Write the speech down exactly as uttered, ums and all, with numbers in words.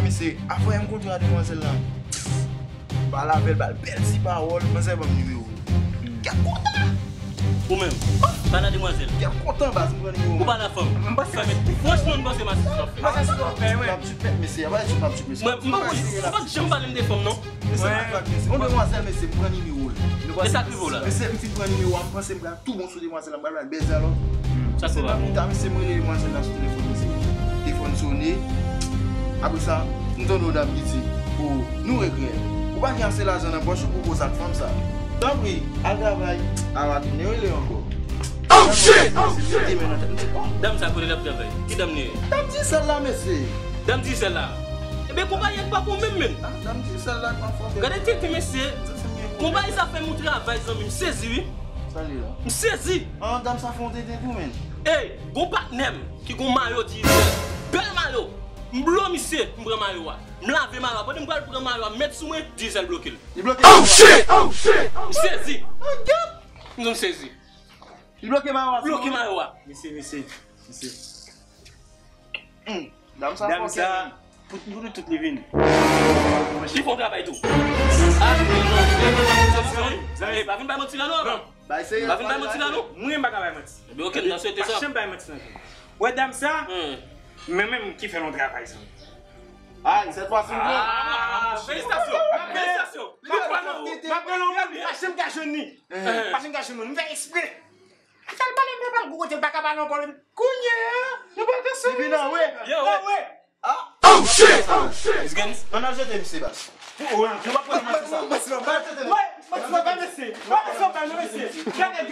Se, avan m kontre a demwazèl la, m pale avè l, ba l bèl ti pawòl, manzè ban m nimewo l. Kèk kontan! Ou menm, pale a demwazèl. Kèk kontan, baz, m pran nimewo l. Ou pale a fanm. Franchman, m panse masis w ap fè. Masis w ap fè, wi. M ap tchit mèt, mesye, a pa tchit m ap tchit, mesye. Mwen, m pa janm pale m de fanm, non. Mesye, pa vag, mesye. Yon demwazèl, mesye, m pran nimewo l. E sa k rive w la? Mesye, m fin pran nimewo a, m panse m pral tou bon sou demwazèl la, m pral bal bèzè alò. Sa se nan pita, mesye, m rele demwazèl la sou telefòn, mesye. Telefòn sone. Apre sa, m tande yon dam ki di, "O, nou regrèt. Ou pa gen ase lajan nan pòch ou pou gwo zak fanm sa. Tanpri, al travay." A va tounen rele ankò. Oh shit! Oh shit! Dam sa kote l ap travay? Ki dam li ye? Dam Dizèl la, mesye. Dam Dizèl la? Ebyen, konpayi a pa bon menm, menm. Ah, dam Dizèl la, k ap fè. Gade tenten, mesye. Konpayi sa fè m yon travay, zanmi, m sezi, wi. Sa li la? M sezi. Ah, dam sa fè yon tenten tou, menm. Ey, gon patnè m ki gon mayo Dizèl. Bèl mayo. M blo misye, m pran mayo a. M lave mayo a. Pandan m pral pran mayo a, m met sou mwen, Dizèl bloke l. Li bloke. Oh shit! Oh shit! M sezi. M sezi. Li bloke mayo a. Bloke mayo a. Mesye, mesye, mesye. Hmm. Dam sa fòkè, menm. Pou, pou nou tout li vin. Li fè yon travay tou. Ah, zanmi, zanmi, pa vin bay manti la, non. Non. Bay serye. Pa vin bay manti la, non. Mwen, m pa ka bay manti. Ebyen, ok, m ta swete sa. Pa janm bay manti nan vi m. Wè dam sa, hmm, men menm ki fè yon travay, zanmi. Ay, sèt fwa si m pran. Ah, felisitasyon. Felisitasyon. M ap pran yon, m ap pran yon moun, pa janm ka jwenn li. Eh. Pa janm ka jwenn moun. M fè eksprè. Sa l pale m, pale gwo kote, l pa ka pale ankò. Kounye a, nou pa ka sou. Li vin anwe. Yo, anwe. Ah. Oh shit! Oh shit! Miss Gaines. Ann al jete misye baz. Ou, ou, nou pa pran match sa. Match la, match la, match la, match la, pa mesye. Pa mesye, pa mesye. Gade.